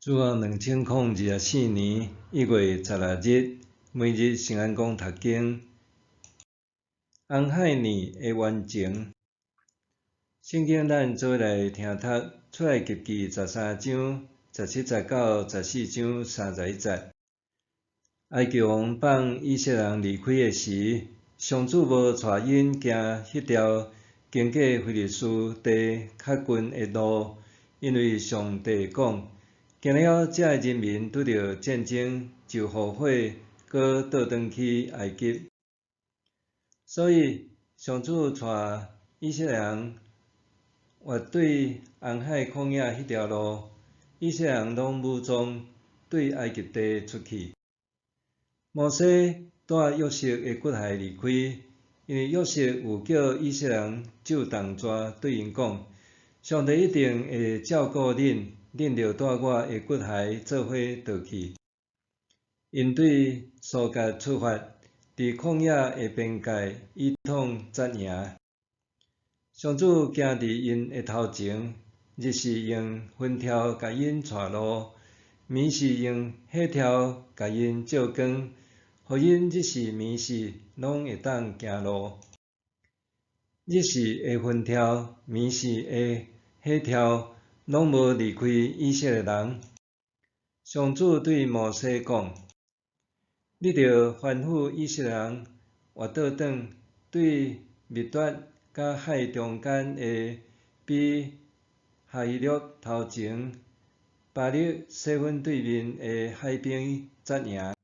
主後2024年1月16日，每日聖安公讀經，紅海年的完成。聖經咱做伙來聽讀出埃及記13章17節到14章31節。埃及王放以色列人離開的時，上主無帶𪜶行彼條經過非利士地較近的路，因為上帝講，行了這个人民拄著戰爭就後悔，閣倒轉去埃及。所以上主帶以色列人越對紅海曠野彼條路，以色列人攏武裝對埃及地出去。摩西帶約瑟的骨骸離開，因為約瑟有叫以色列人就同蛇對𪜶講：上帝一定會照顧恁。恁著帶我的骨骸做伙倒去。𪜶對蘇割出發，佇曠野的邊界以統紮營。上主行佇𪜶的頭前，日時用雲柱共𪜶帶路，暝時用火柱共𪜶照光，予𪜶日時暝時攏會當行路。日時的雲柱，暝時的火柱，攏無離開以色列人。上主對摩西講：你著吩咐以色列人越倒轉，對密達佮海中間的比哈希洛頭前，巴力西芬對面的海邊紮營。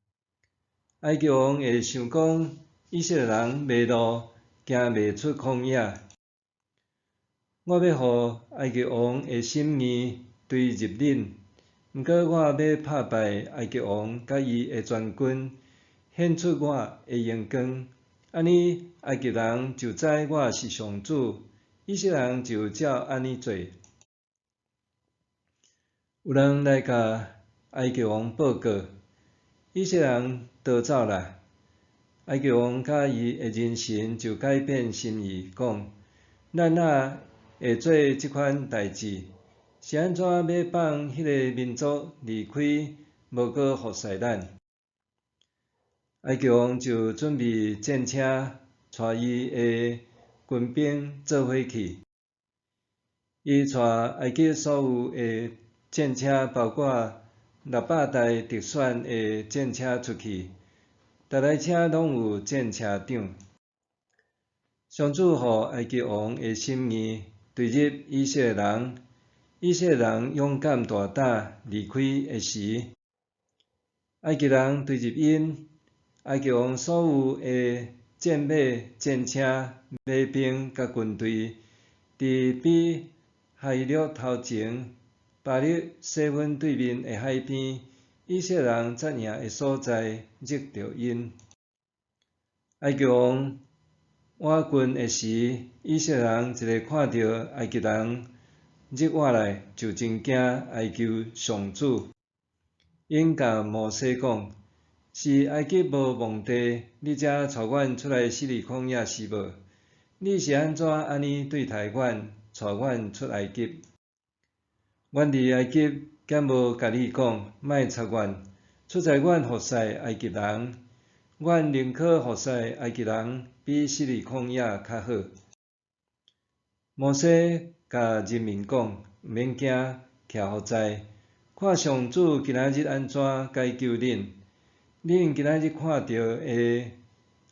埃及王會想講，以色列人迷路，行袂出曠野。我欲予埃及王的心硬追入恁，毋過我欲拍敗埃及王佮伊的全軍，顯出我的榮光。按呢，埃及人就知我是上主。以色列人就照按呢做。有人來共埃及王報告，以色列人逃走啦。埃及王佮伊的人臣就改變心意，講：咱哪會做這款代誌？是按怎欲放彼个民族離開，無閣服侍咱？埃及王就準備戰車，帶伊的軍兵做伙去。伊帶埃及所有的戰車，包括600台特選的戰車出去，逐台車攏有戰車長。上主予埃及王的心硬，追入以色列人。以色列人勇敢大膽離開的時，埃及人追入𪜶，埃及王所有的戰馬、戰車、馬兵佮軍隊，佇比哈希洛頭前，巴力西芬對面的海邊，以色列人紮營的所在，入著𪜶。埃及王倚近的時，以色列人一个看著埃及人入倚來，就真驚，哀求上主。𪜶共摩西講：是埃及無墓地，你才帶阮出來死佇曠野是無？你是按怎按呢對待阮，帶阮出埃及？阮佇埃及敢無共你講，莫插阮，出在阮服侍埃及人，阮寧可服侍埃及人，比死佇曠野較好。摩西共人民講：毋免驚，徛予在，看上主今仔日按怎解救恁。恁今仔日看著的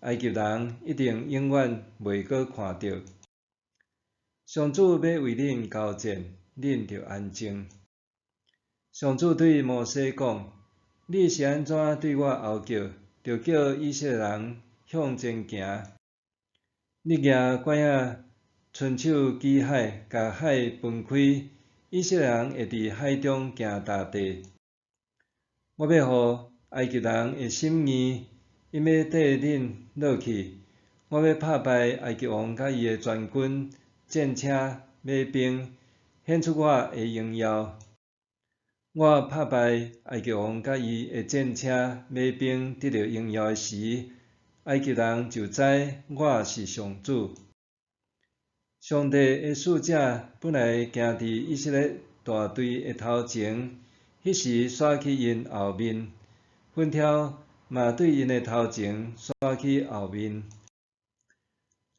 埃及人，一定永遠袂閣看著。上主欲為恁交戰，恁著安靜。上主對摩西講：你是按怎對我吼叫，著叫以色列人向前行。你舉拐仔，伸手舉海，共海分開，以色列人會佇海中行乾地。我欲予埃及人的心硬，𪜶欲綴恁落去。我欲拍敗埃及王佮伊的全軍、戰車、馬兵，顯出我的榮耀。我拍敗埃及王佮伊的戰車、馬兵，得著榮耀的時，埃及人就知我是上主。上帝的使者本來行佇以色列大隊的頭前，彼時徙去𪜶後面，雲柱嘛對𪜶的頭前徙去後面。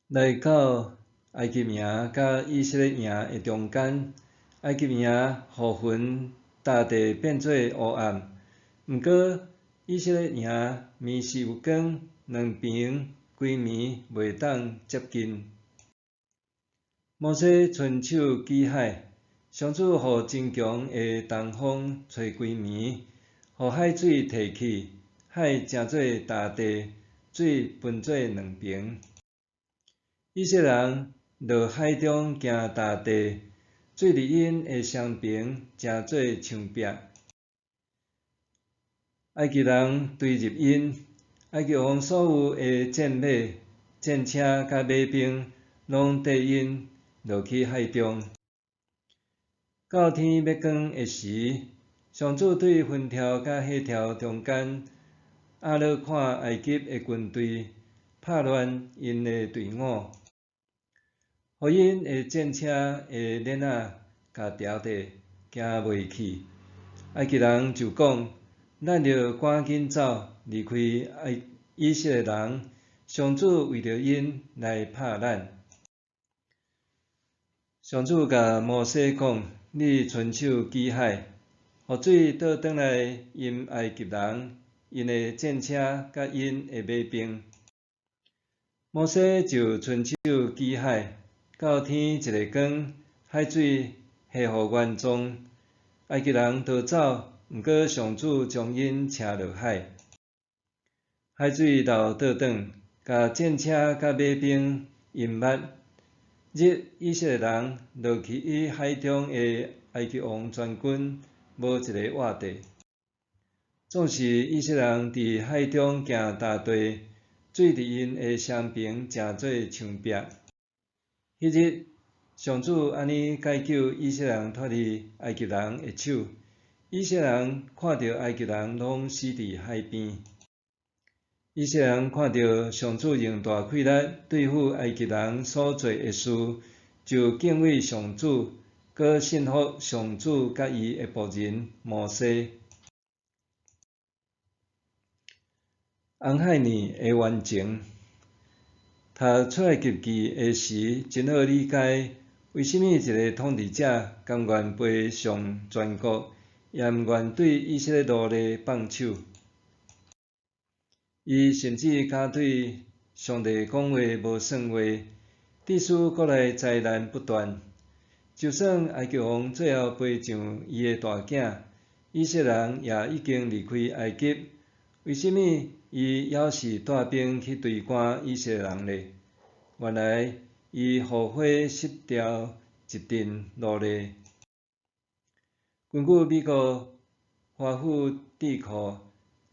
來到埃及營佮以色列營的中間，埃及營予雲踏地變做烏暗，毋過以色列營暝時有光，兩爿規暝袂當接近。摩西伸手舉海，上主予真強的東風吹規暝，予海水退去，海成做乾地，水分做兩爿。以色列人落海中行乾地，水佇𪜶的雙爿成做牆壁。埃及人追入𪜶，埃及王所有的戰馬、戰車佮馬兵，攏綴𪜶落去海中。到天欲光的時，上主對雲柱佮火柱中間，壓落看埃及的軍隊，拍亂𪜶的隊伍，予𪜶的戰車的鏈仔共牢著，行袂去。埃及人就講：咱著趕緊走，離開埃以色列人，上主為著𪜶來拍咱。上主共摩西講：你伸手舉海，予水倒轉來淹埃及人、𪜶的戰車佮𪜶的馬兵。摩西就伸手舉海，到天一下光，海水恢復原狀。埃及人逃走，毋過上主將𪜶請落海。海水流倒轉，共戰車佮馬兵淹沒。日以色列人落去海中的埃及王全軍，無一个活的。縱使以色列人佇海中行乾地，水佇𪜶的雙爿成做牆壁。彼日，上主按呢解救以色列人脫離埃及人的手，以色列人看著埃及人攏死佇海邊。以色列人看著上主用大氣力對付埃及人所做的事，就敬畏上主，閣信服上主佮伊的僕人摩西。紅海年的冤情，讀出埃及記的時，真好理解為啥物一个統治者甘願賠償全國，也毋願對以色列奴隸放手。伊甚至敢對上帝講話無算話，致使國內災難不斷。就算埃及王最後賠償伊的大囝，以色列人也已經離開埃及，為啥物伊猶是帶兵去追趕以色列人呢？原來伊後悔失掉一陣奴隸。根據美國華府智庫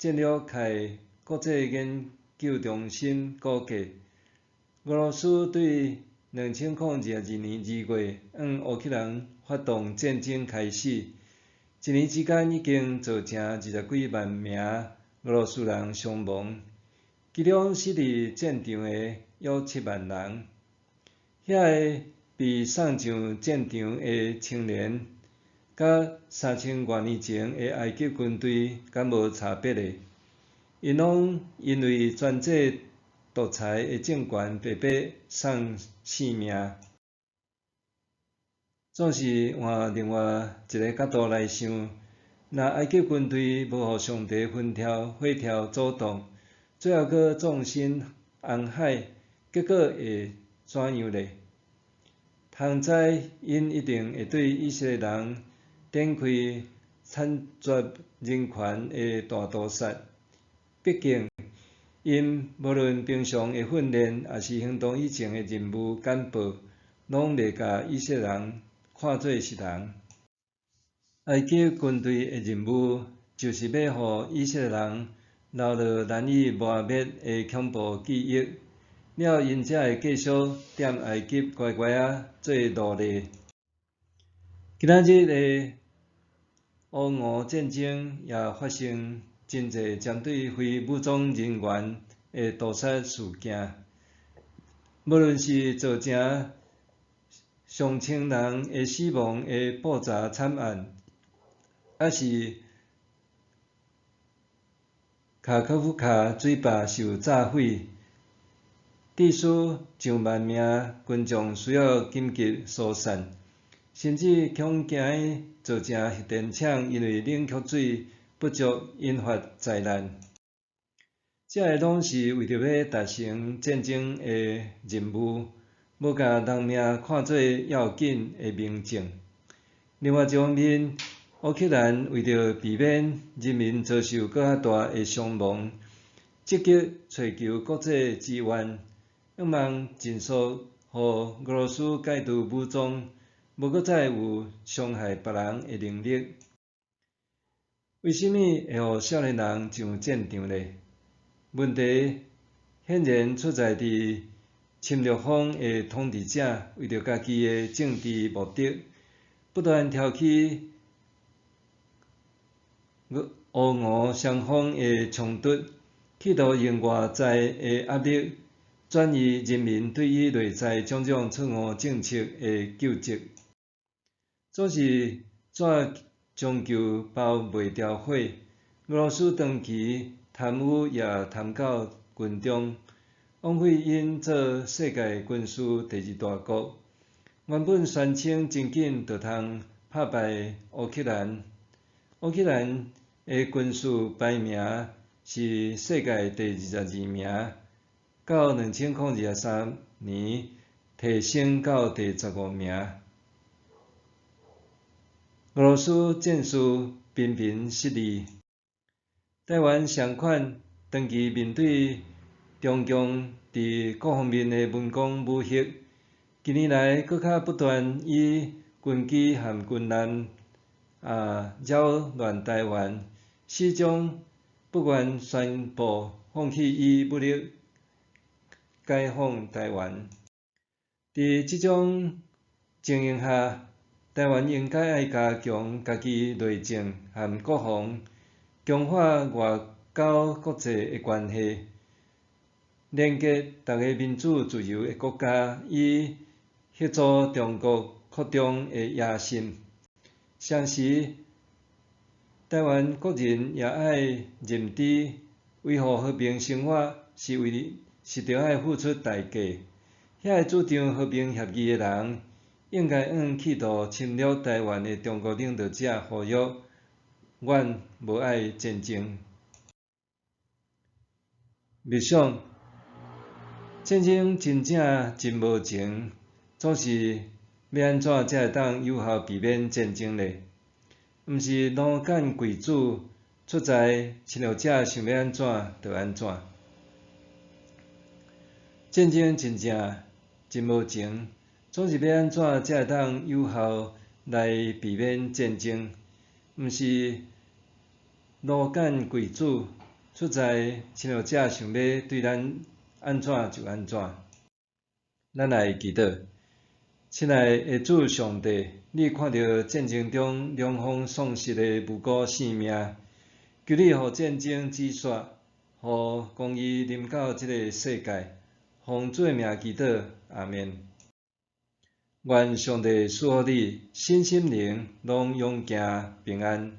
戰略暨國際研究中心估計，俄羅斯對2022年2月向烏克蘭發動戰爭開始，一年之間已經造成20幾萬名俄羅斯人傷亡，其中死佇戰場的約7萬人。遐个被送上戰場的青年，佮3000外年前的埃及軍隊敢無差別的？𪜶攏因為專制獨裁的政權白白送性命。總是換另外一个角度來想，若埃及軍隊無予上帝雲柱火柱阻擋，最後閣葬身紅海，結果會怎樣呢？通知𪜶一定會對以色列人展開慘絕人寰的大屠殺。畢竟，𪜶無論平常的訓練，抑是行動以前的任務簡報，攏袂共以色列人看做是人。埃及軍隊的任務，就是欲予以色列人留落難以磨滅的恐怖記憶，了𪜶才會繼續踮埃及乖乖仔做奴隸。今仔日的烏俄戰爭也發生真濟針對非武裝人員的屠殺事件，無論是造成上千人的死亡的爆炸慘案，抑是卡科夫卡水壩受炸毀，致使上萬名群眾需要緊急疏散，甚至恐驚造成核電廠因為冷卻水不足引發災難。這个攏是為著欲達成戰爭的任務，無共人命看做要緊的民眾。另外一方面，烏克蘭為著避免人民遭受閣較大的傷亡，積極揣求國際支援，向望盡速予俄羅斯解除武裝，無閣再有傷害別人的能力。為啥物會予少年人上戰場呢？問題顯然出在佇侵略方的統治者為著家己的政治目的，不斷挑起烏俄雙方的衝突，企圖用外在的壓力轉移人民對伊內在種種錯誤政策的究責。總是紙終究包袂牢火，俄羅斯長期貪污也貪到軍中，枉費𪜶做世界軍事第二大國。原本宣稱真緊就通拍敗烏克蘭，烏克蘭的軍事排名是世界第22名，到2023年提升到第15名。俄羅斯戰事頻頻失利。台灣相款長期面對中共佇各方面的文攻武嚇，近年來閣較不斷以軍機和軍艦擾亂台灣，始終不願宣布放棄以武力解放台灣。佇這種情形下，台灣應該愛加強家己內政和國防，強化外交國際的關係，連結逐个民主自由的國家，以遏阻中國擴張的野心。同時，台灣國人也愛認知，維護和平生活是為是著愛付出代價。遐个主張和平協議的人，應該向企圖侵略台灣的中國領導者呼籲：阮無愛戰爭。默想，戰爭真正真無情，總是欲按怎才會當有效避免戰爭呢？毋是奴幹貴子出在侵略者想欲按怎就按怎。戰爭真正真無情，總是欲按怎才會當有效來避免戰爭？毋是奴幹貴子出在侵略者想欲對咱按怎就按怎。咱來祈禱，親愛的主上帝，你看著戰爭中兩方喪失的無辜性命，求你予戰爭止息，予公義臨到這个世界。奉主的名祈禱，阿們。願上帝賜福你，身心靈攏勇健平安。